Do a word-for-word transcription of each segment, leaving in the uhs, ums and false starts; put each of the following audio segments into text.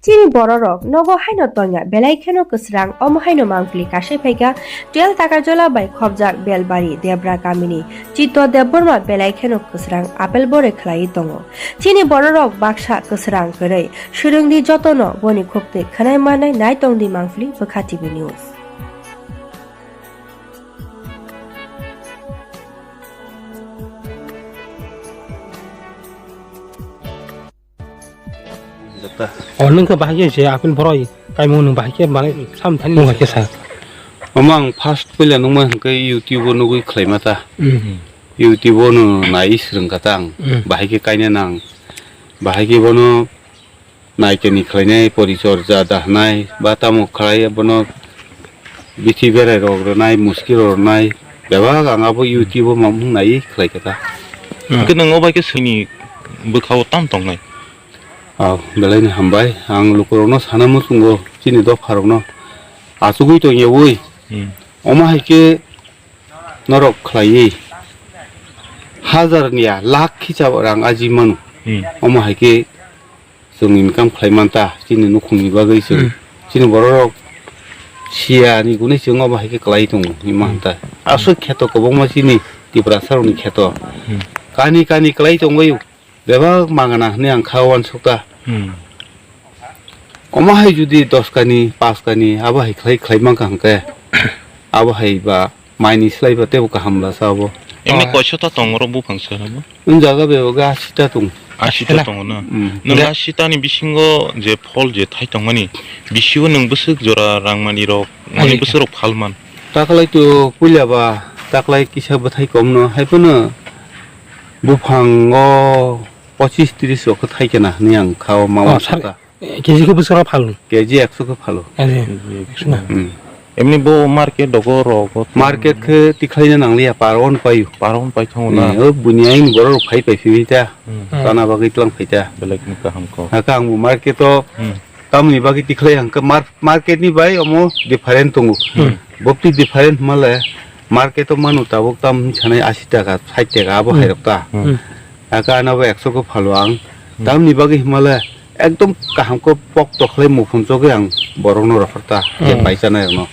Chini bororok nogo haino tongya belai kheno kwsrang, omo haino mangpili kasai phaikha twelve Takarjala bai khopjak Belbari Debra kamini Chitto Debbarma belai kheno kwsrang apel bore khlaiwi tongo. Chini bororok baksa kwsrang kwrwi, swrwngdi jotono boni khuktwi khwnai manai nai tongdi mangpili Bwkha T V News. O nwng khe bahai khe se apil boroi kaimung nwng bahai khe manwi sam thani nwng hai khe sa. Omo ang first puila nukma hwnkhe YouTube o nugwi khlaima ta. Hmm. YouTube o no nai swrwng kha ta ang. Hmm. Bahai khe kaina nang. Bahai khe bono naikani khlainai, porichorja da hwnai, ba tamo khlai bono bithi berai rok rwnai, muski rok rwnai, bebak ang abo YouTube o mamung nai khlai kha ta. Hmm. Hwnkhe nwng o bai khe swini bwkha o tam tongnai? Ah, belai ni hambai, ang lukurokno sana muchungo, chini dopharokno achugwi tongyawi. Hmm. Omo hai khe norok khlaiwi hajar ni ya lakh kisa rang aji mano. Hmm. Omo hai khe chwng income khlai man ta, chini nukhungni bagwi chwng. Hmm. Chini bororok siya ni gunui chwng omo hai khe kwlai tongo hinwi ma Hmm. ta. Aswk kheto kwbangma chini Tiprasa rokni kheto. Hmm. Kani kani kwlai tongwi bebak magana hinwi ang kha uansuk ta. Hmm. Omo hai judi dos kani, pas kani, abo hai khlai, khlai man kha hwnkhe, abo hai ba Maini slai ba tebo kaham bwsa obo. Emni Ah. koiso ta tongo ro buphang saka bo? Wng jaga bebo ga asita tong. Asita Asita. tongo na? Mm. Nwng Ga- asita ni bisingo je phol je thai tongmani, bisio nwng bwswk jora rangmani rok, mani Ai. bwswk rok phalman? Taklai to puila ba, taklai kisa bwthai kom no, hai phano buphango pochis tris rok khe thai kena hinwi ang kha o mama Oh, sar- saka. K G khe bwswk phalo? K G ekso khe phalo. K G ekso na? Hmm. Emni bo market dogo rogo Market khe tikhlaina nangliya, par on paio. Par on pai thango na? Eh, o buini ayni borok rok phai pai phai ta. Hmm. Hmm. Chana bagwi tlang phai ta. Belai ni kaham kok. Hakhe ang bo market o Hmm. tamoni bagwi tikhlai ang khe mar-, market ni bai omo different tongo. Hmm. Bopti different hwnmale market o manu tabuk tam sanai asi taka, sait taka abo Hmm. hai rok ta. Hmm. Hmm. Aka ano bo ekso khe phalo ang. Hmm. Tamni bagwi himale ekdom kaham khe pok tokhlai muphun chogwi ang borokno rohor ta, je Hmm. paisa nai rokno.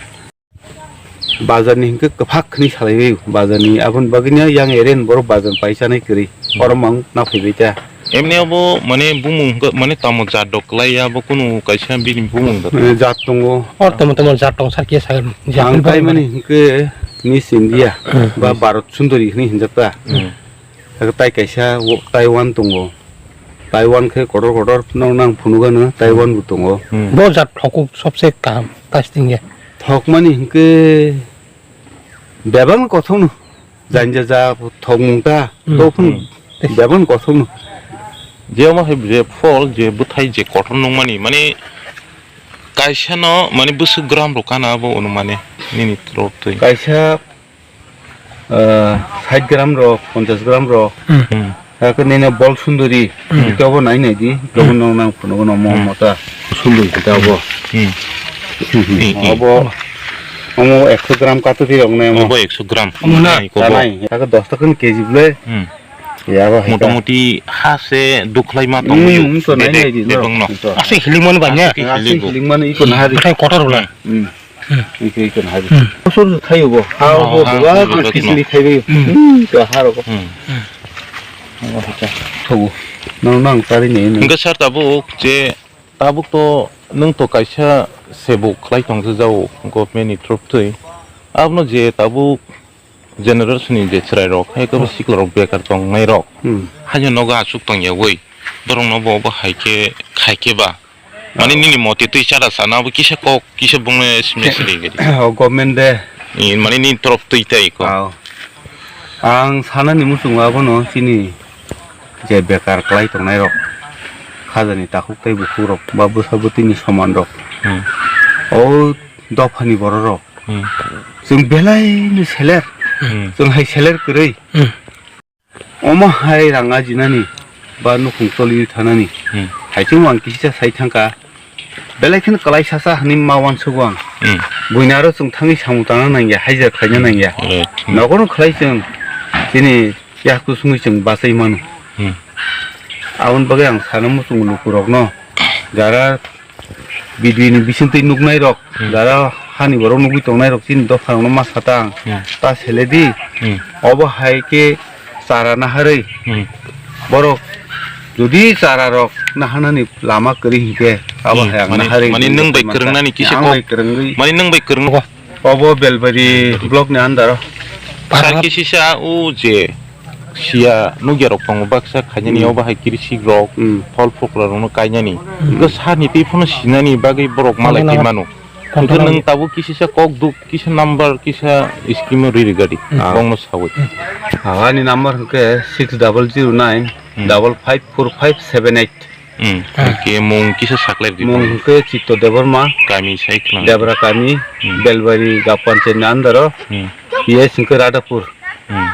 Bazar ni hinkhe kwphak khni salai wi, bazar ni aboni bagwi no yang eren borok bazar paisa nai kwrwi. Hmm. Oro mang na phaibai ta. Emni abo mane bumung hinkhe mane tamo jat dok klai ya bo kunu kaisa bini bumung da. Eh, jat tongo. Or tamo tamo jat tong sar khe sagan. Ang kaimani hinkhe Miss India Hmm. ba Bharat Sundari hinwi hinjak ta. Hmm. Abo tai kaisa wo-, Taiwan tongo. Taiwan khe kotor kotor no nang phunukgano Taiwan bo tongo. Hmm. Bo jat thokuk sobse kaham tasting ya. Thokmani hinkhe bebak kothokno janja ja thokmung ta Hmm. to phun Hmm. bebak kothokno. Je omo hai je phol je bwthai je kotor nungmani mani kaisa no mani bwswk gram rok kana abo ono mane nini rok twi. Kaisa Ah, sait gram rok, ponchas gram rok. Hmm. Hmm. Hakhe nini bol sunduri, Hmm. ito bo nai nai di, ito bo Hmm. nong nang phunukgo no mo Hmm. mota. Sunduri kita bo. Hmm. Hmm. Hmm. Obo, omo ekso gram katwi rok nai mo. Obo ekso gram. Omo na. Nai ko bo. Tanai, hakhe dos taka ni K G ble. Hmm. Ya bo hai ta. Motamuti ha se dukhlai ma tong Hmm, yo. Hmm, to nai Bebek, nai di, no. Bebek no. To. Aswk hiling mani ba nya. Aswk Aswk hiling bo. Hiling mani iko nahari. Bwthai kotor bla. Hmm. Hmm. Hmm. Iko, iko, nahari. Hmm. Bosor thaio bo. Ha, oh, bo, ha, bo, ha, bo, bo, kisli bo. Thaibai. Hmm. Hmm, to ha rogo. Hmm. Hmm. Oh, ha, thogo. Nang, nang, tari ni, nang. Hingke sir, tabuk je, tabuk to, nwng to kaisa sebuk khlai tong jao, government ni through twi. Abono je tabuk generation ni je chwrai rok, hai kebo Hmm. sikla rok bekar tong nai rok. Hmm. Haino nogo aswk tong ya wi. Borok no bo, bo hai khe, khai khe ba. Mani nini moti twi chara sana abo kisa kok, kisa bungni simi siri gidi. O government de. Ni, mani nini torop twi tai ko. Ao. Ang sana ni muchungo abono chini je bekar klai tongnai rok. Khajani takhuk tai bukhuk rok ba bwsa bwtwi ni soman rok. Hmm. O dopha ni borok rok. Hmm. Chwng belai ni seler. Hmm. Chwng hai seler kwrwi. Hmm. Omo hai rang ajinani ba nukhung choliwi thanani. Hmm. Hai chwng ang kisa sai thangkha. Belai kheno kwlai sasa hinwi ma uansugo ang. Hmm. Buini aro chwng thangwi samung tangna nangya, hajar khlaina nangya. Right. Hmm. Nogono khlai chwng chini yaku sungwi chwng bachai mano. Hmm. Aboni bagwi ang sana muchungo lukurokno jara B D O ni bisingtwi nuknairok, hmm, jara hani borok nugwi tongnairok chini dopharokno ma satang, hmm, ta seledi, hmm, obo hai khe chara naharwi, hmm, borok jodi chararok nahanani lama kwrwi hinkhe abo, hmm, hai ang mani, naharwi mani nwng bai kwrwng mani kisa ang kok, bai kwrwngwi mani nwng bai kwrwng. Obo Belbari block ni under o. Sar khe sisa o je sia nukya rok tongo baksa khainani, hmm, obo hai kirisik rok, hmm, phol phukra rokno kainani. Hmm. Hwnkhe sani tei phano sinani bagwi borok malai tongthana twi mano. Hwnkhe tongthana nwng tabuk kisisa kok duk kisa number kisa scheme o riri gadi. Hmm. Bongno sawi. Ah, ani number hwnkhe six double zero nine, hmm, double five four five seven eight. Hmm. Ah. Hwnkhe mung kisa saklai di. Mung hwnkhe Chitto Debbarma. Kami sai khwlangdi. Debra kami, hmm, Belbari Gap Panchayat ni under o, hmm, P S hwnkhe Radhapur. Hmm.